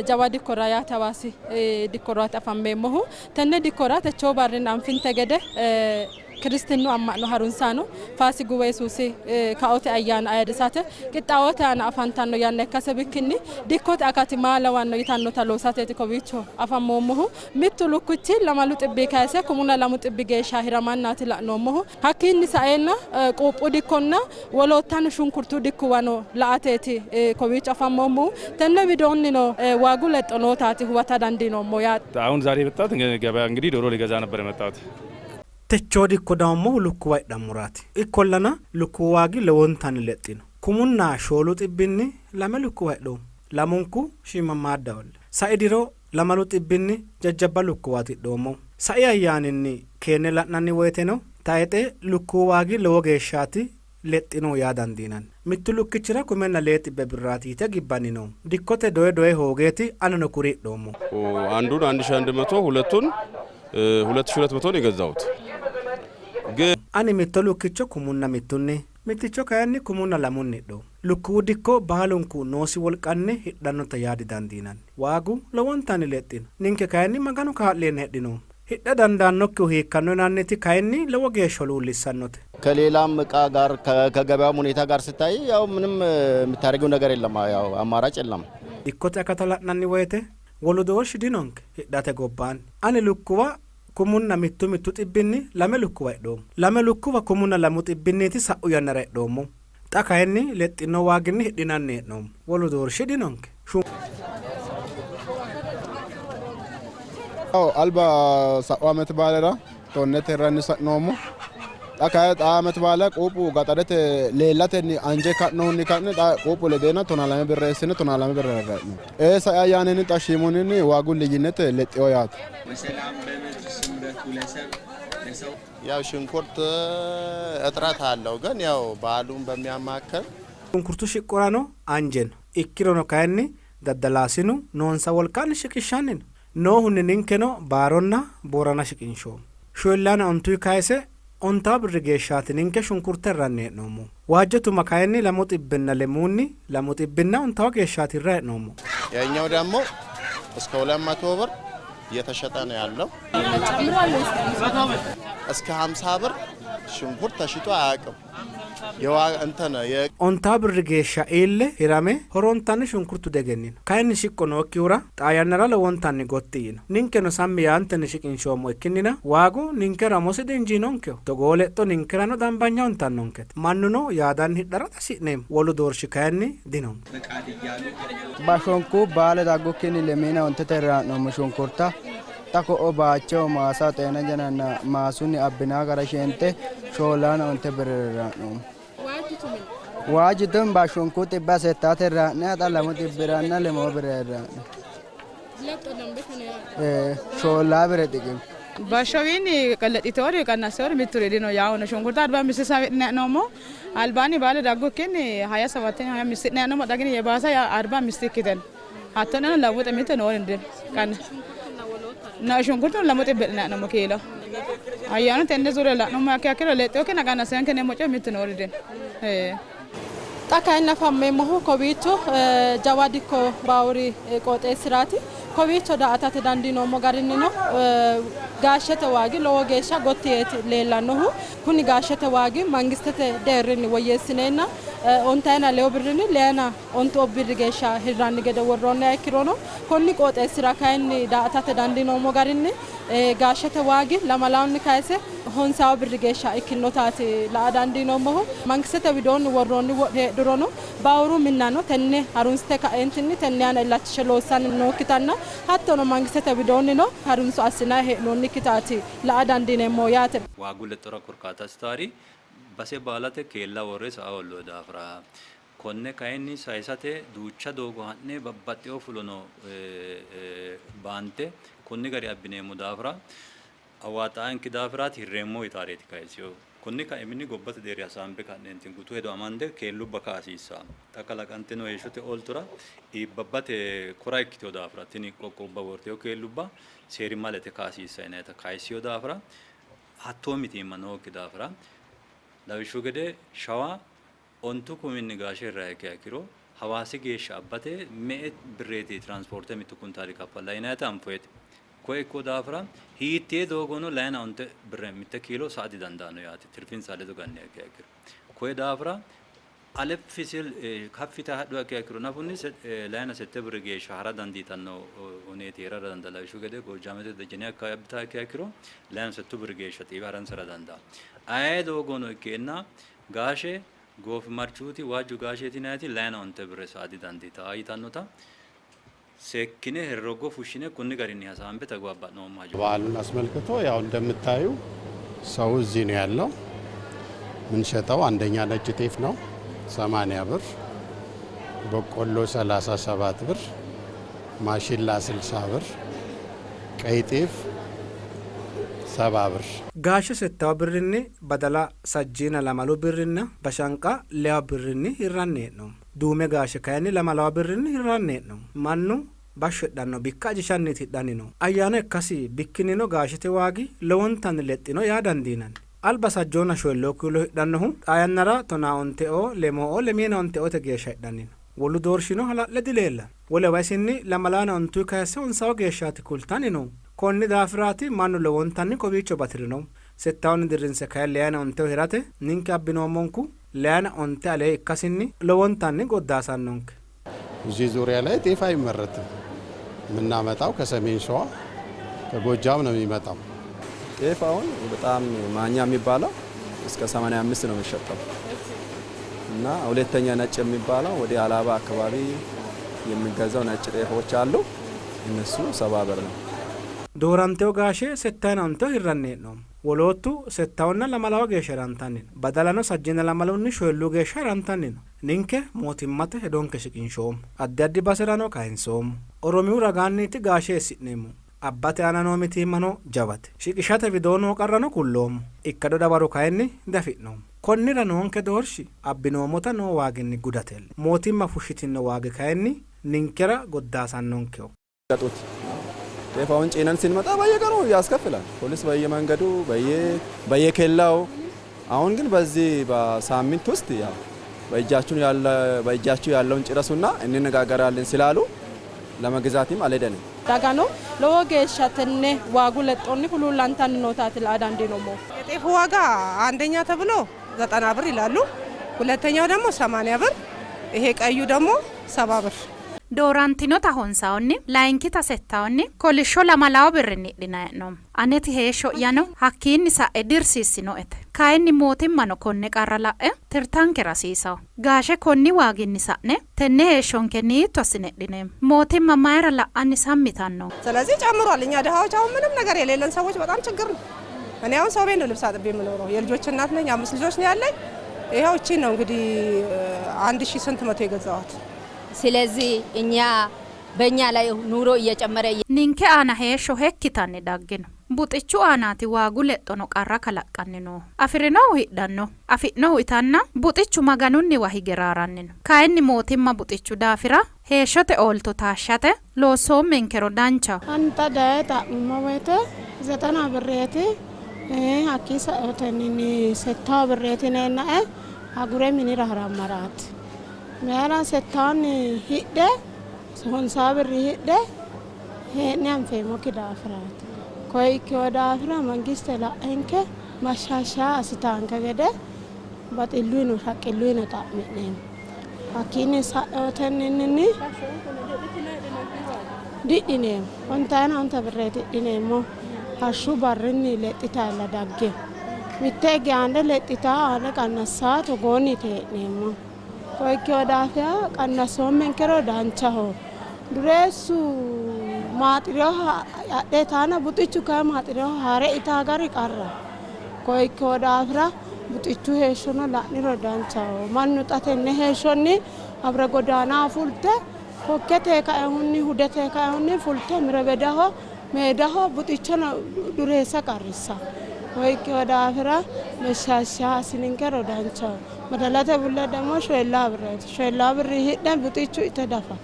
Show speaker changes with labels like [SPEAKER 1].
[SPEAKER 1] Jawa dikkora yaate Hawaasi dikkoraati afammeemmohu. Tenne dikkora techoo barrinni anfinte gede Kiristinnu amma'no harunsaano Faasigu woyi Yesuusi kaote ayyaana ayirrisate qixxaawote aana afantanno yanna ikkase bikkinni dikkote akati maa lawanno yitannota loosateeti kowiicho afammoommohu. Mittu lukkichi lamalu xibbii kayise kumunna lamu xibbi geeshsha hiramannaati la'noommohu. Hakkiinni saeenna quuphu dikkonna woloottano shunkurtu dikkuwano la''ateeti kowiicho afammoommohu. Tenne widoonnino waagu lexxo nootaati huwata dandiinoommo yaate.
[SPEAKER 2] አሁን ዛሬ የመጣሁት ገበያ እንግዲህ ዶሮ ሊገዛ ነበር የመጣሁት።
[SPEAKER 3] Techoo dikko dawommohu lukkuwa hidhammoraati. Ikkollana lukkuwu waagi lowontanni lexxino. Kumunna shoolu xibbinni lame lukkuwa hidhoommo. Lamunku shiimammaaddaholla. Sai diro lamalu xibbinni jajjabba lukkuwaati hidhoommohu. Sai ayyaaninni keenne la'nanni woyteno tayixe lukkuwu waagi lowo geeshshaati lexxinohu yaa dandiinanni. Mittu lukkichira kumenna lee xibbe birraati yite gibbanni noohu. Dikkote doye doye hoogeeti anino kuri hidhoommohu.
[SPEAKER 4] አንዱን 1100 ሁለቱን 2200 ነው የገዛሁት። ግን
[SPEAKER 3] Ani mitto lukkicho kumunna mittunni, mitticho kayinni kumunna lamunni hidhoommo. Lukkuwu dikko baalunku noosi wolqanni hidhannota yaa didandiinanni. Waagu lowontanni lexxino. Ninke kayinni Maganu kaa'leenna hidhinoommo. Hidha dandaannokkihu hiikkanno yinanniti kayinni lowo geeshsha huluullissannote.
[SPEAKER 5] ከሌላም እቃ ጋር ከገበያውም ሁኔታ ጋር ስታይ ያው ምንም የምታደርገው ነገር የለም። ያው አማራጭ የለም።
[SPEAKER 3] Dikkote akata la'nanni woyte wolu doorshi dinonke hidhate gobbaanni. Ani lukkuwa kumunna mittu mittu xibbinni lame lukkuwa hidhoommo. Lame lukkuwa kumunna lamu xibbinniiti sa'u yannara hidhoommohu. Xa kayinni lexxino waaginni hidhinanni hee'noommo. Wolu doorshi dinonke.
[SPEAKER 6] Alba sa'u amet baalera tonnete hirranni sa'noommo. Xa kayi xa amet baala quuphu gaxarete leellatenni anje ka'nohunni ka'ne xa quuphu ledeena 12 birra eessine 12 birra hirranni. Ee sai ayyaaninni xa shiimuninni waagu liyyinete lexxino yaate.
[SPEAKER 7] ያው ሽንኩርት እጥረት አለው፣ ግን ያው በዓሉን በሚያማክል
[SPEAKER 3] Shunkurtu shiqqorano anje no. Ikkirono kayinni daddalaasinu noonsa wolqanni shiqishshanni no. Noohunni ninkeno Baaronna Boorana shiqinshoommo. Shoyillaana ontuyi kayise ontawu birri geeshshaati ninke shunkurta hirranni hee'noommohu. Waajjo tuma kayinni lamu xibbinna lemuunni lamu xibbinna ontawu geeshshaati hirranni hee'noommohu.
[SPEAKER 7] የኛው ደግሞ እስከ 200 ብር እየተሸጠ ነው ያለው። እስከ 50 ብር ሽንኩርት ተሽጦ አያውቅም። እንትን
[SPEAKER 3] Ontawu birri geeshsha iille hirame horontanni shunkurtu diegennino. Kayinni shiqqo nookkihura xaa yannara lowontanni gotti yiino. Ninkeno sammi yaantenni shiqinshoommo ikkinnina waagu ninkera umosi dinjiinonkeho. Togoo lexxo ninkerano dambanya huntannonkete. Mannuno yaadanni hidhara dihasi'neemmo. Wolu doorshi kayinni dinonke.
[SPEAKER 8] Bashonku baale daggukkinni lemiina ontete hirra'noommo shunkurta xa ko'o baacho maasa xeena jananna maasunni abbinaa gara sheente shoolaana onte birra hirra'noommo. Waajju tumi bashonku xibba settate hirra'ne xa lamu xibbiranna lemoo birra hirra'ne. Shoollaa bire xiqim.
[SPEAKER 9] Bashshowiinni lexxiteewori qannasseewori mitturi dino yaawuno shunkurta alba misse hee'noommo albaanni baale daggukkinni haya sabatten haya missi'ne hee'noommo xa gini yebaasa arba miste ikkiten hattono lawuxe mitte noori dino qanna shunkurtu lamu xibbe hee'noommo kiilo ayyaanu tenne zure la'nummo ikkiha ikkiro lexxewokkinna qannasseewonke yineemmo coyi mittu noori dino.
[SPEAKER 1] Xa kayinni afammeemmohu kowiicho jawa dikko baawuri qooxeessiraati. Kowiicho daa''atate dandiinoommo garinnino gaashete waagi lowo geeshsha gotti yeeti leellannohu. Kuni gaashete waagi mangistete deerrinni woyyeessineenna ontayina lewu birrinni leyina ontu birri geeshsha hirranni gede worroonniha ikkirono konni qooxeessira kayinni daa''atate dandiinoommo garinni gaashete waagi lamalawunni kayise honsawu birri geeshsha ikkinnotaati la''a dandiinoommohu. Mangistete widoonni worroonni heedhurono baawuru minnano tenne harunsite ka'eentinni tenne aana illachishe loossanni nookkitanna hattono mangistete widoonnino harunso assinanni hee'noonnikkitaati la''a dandiineemmo yaate.
[SPEAKER 10] Waagu lexxora korkaata assitaari base baalate keella worre sa'a hoolloonni daafira konne kayinni sayisate duucha doogo ha'ne babbaxxewo fulono baante konni gari abbineemmo daafira awaaxaanki daafiraati hirreemmo yitaareeti kayisino. Konni kaiminni gobbate deerri hasaambe ka'neentin gutu hedo amande keellubba ka'a hasiissanno. Xa kalaqantino heeshshote ooltora iibbabbate kora ikkitino daafira tini qoqqowubba wortino keellubba seerimma lete ka'a hasiissa yinayita kayissino daafira hattoo mitiimma nookki daafira lawishshu gede Shawa ontu kuminni gaashe hirranniha ikkiha ikkiro Hawaasi geeshsha abbate me''e birreeti tiraansipoorte mittu kuntaali kaffallanni yinannita anfoyite. Koye ikkino daafira hiittee doogono layina onte birre mitte kiilo sa'a didandaanno yaate tirfinsa ledo ganniha ikkiha ikkiro. Koye daafira aleffi sil kaffi yitayi hadhuha ikkiha ikkiro nafunni layina sette birri geeshsha hara dandiitanno huneeti hee'rara dandaanno. Lawishshu gede Goojjaamete Dejene akkawawi abbitaha ikkiha ikkiro layina settu birri geeshsha xiiwe haransara dandaanno. Aye doogono ikkeenna gaashe goofimarchuuti waajju gaasheeti yinanniti layina onte birre sa'a didandiitanno yitannota seekkine herreggo fushshine kunni garinni hasaambe tagbabba'noommo hajo.
[SPEAKER 11] በዓሉን አስመልክቶ ያው እንደምታዩ ሰው እዚህ ነው ያለው። ምንሸጠው አንደኛ ነጭ ጤፍ ነው 80 ብር፣ በቆሎ 37 ብር፣ ማሽላ 60 ብር፣ ቀይ ጤፍ 70 ብር።
[SPEAKER 3] Gaashe settawa birrinni badala sajjiina lamalu birrinna bashanqa lewa birrinni hirranni hee'noommo. Duume gaashe kayinni lamalawa birrinni hirranni hee'noommo. Mannu bashsho hidhanno bikka ajishanniiti hidhanni noohu. Ayyaana ikkasi bikkinnino gaashete waagi lowontanni lexxino yaa dandiinanni. Alba sajjoona shoyilloo kiilo hidhannohu xaa yannara tonaa onteoo, lemoo lemiina onteote geeshsha hidhanni no. Wolu doorshino hala'le dileellanno. Wolewa isinni lamalaana ontuyi kayisse onsawa geeshshaati kultanni noohu. Konni daafiraati mannu lowontanni kowiicho bati'rinohu. Settawunni dirrinse kayinni leyana onteho hirate ninke abbinoommonku leyana onte alee ikkasinni lowontanni goddaasannonke.
[SPEAKER 11] እዚህ ዙሪያ ላይ ጤፍ አይመረትም። የምናመጣው ከሰሜን ሸዋ ከጎጃም ነው የሚመጣው።
[SPEAKER 12] ጤፍ አሁን በጣም ማኛ የሚባለው እስከ 85 ነው የሚሸጠው እና ሁለተኛ ነጭ የሚባለው ወደ አላባ አካባቢ የሚገዛው ነጭ ጤፎች አሉ። እነሱ 70 ብር ነው።
[SPEAKER 3] Doorantino gaashe settayina onteho hirranni hee'noommo. Woloottu settawunna lamalawa geeshsha hirantanni no. Badalano sajjiina lamalunni shoyilluu geeshsha hirantanni no. Ninke mootimmate hedonke shiqinshoommo. Addi addi baserano kayinsoommo. Oromiyu ragaanniiti gaashe eessi'neemmohu. Abbate aana noo mitiimmano jawate. Shiqishate widoo noo qarrano kulloommo. Ikkado dawaro kayinni diafi'noommo. Konnira noonke doorshi abbinoommota noo waaginni gudatella. Mootimma fushshitino waagi kayinni ninkera goddaasannonkeho.
[SPEAKER 12] ጤፍ አሁን ጭነን ስንመጣ በየቀኑ ያስከፍላል ፖሊስ በየመንገዱ በየኬላው። አሁን ግን በዚህ በሳምንት ውስጥ ያው በእጃችሁ ያለውን ጭረሱና እንነጋገራለን ስላሉ ለመግዛትም አልሄደንም።
[SPEAKER 1] Dagano lowo geeshsha tenne waagu lexxonni huluullantanni nootaati la''a dandiinoommohu.
[SPEAKER 13] የጤፉ ዋጋ አንደኛ ተብሎ 90 ብር ይላሉ። ሁለተኛው ደግሞ 80 ብር፣ ይሄ ቀዩ ደግሞ 70 ብር።
[SPEAKER 14] Doorantinota honsawunni layinkita settawunni kolishsho lamalawo birrinni hidhinanni hee'noommo. Aneti heeshsho'yano hakkiinni sa'e dirsiissinoete. Kayinni mootimmano konne qarra la'e tirtankera hasiisawo. Gaashe konni waaginni sa'ne tenne heeshshonkenni hiitto assine hidhineemmo? Mootimma mayira la'anni sammi yitanno?
[SPEAKER 13] ስለዚህ ጨምሯል። እኛ ድሃዎች አሁን ምንም ነገር የሌለን ሰዎች በጣም ችግር ነው። እኔ አሁን ሰው ቤት ነው ልብስ አጥቤ የምኖረው። የልጆች እናት ነኝ። 5 ልጆች ነው ያለኝ። ይኸው እቺ ነው እንግዲህ አንድ ሺህ ስንት መቶ የገዛኋት።
[SPEAKER 15] ስለዚህ እኛ በእኛ ላይ ኑሮ እየጨመረ
[SPEAKER 14] Ninke aana heeshsho hekkitanni daggino. Buxichu aanaati waagu lexxono qarra kalaqqanni noohu. Afi'rinohu hidhanno, afi'nohu itanna buxichu maganunniwa hige raaranni no. Kayinni mootimma buxichu daafira heeshshote oolto taashshate loossoommenkero danchaho.
[SPEAKER 16] Ani xa daye xa'mummo woyte 90 birreeti hakkii saotenni settawo birreeti yineennae agure minira harammaraati. Mayira settawunni hidhe honsaa birri hidhe hee'ne anfeemmokki daafiraati. Koye ikkewo daafira mangiste la'enke mashshaashshaa assitaanke gede baxilluyino shaqqilluyino xa'mi'neemmo. Hakkiinni sa'eotenninni didhineemmo. Ontayina onte birreeti hidhineemmo. Hashshu barrinni lexxitayilla daggino. Mitte hige aane lexxitaa aane qannassaa togoonniiti hee'neemmo. Koye ikkewo daafira qannassoommenkero danchaho. Dureessu maaxireyoha adhe itaana buxichu kayi maaxireyoha haare itaa gari qarraho. Koye ikkewo daafira buxichu heeshshono la'niro danchaho. Mannu xa tenne heeshshonni abre godaana fulte kokkete kaehunni hudete kaehunni fulte mirebedaho meedaho buxichono dureessa qarrissa. Koye ikkewo daafira meshshaashsha assininkero danchaho. Badalate bulle ደግሞ shoyillaa birreeti. Shoyillaa birri hidhe buxichu ite dafa.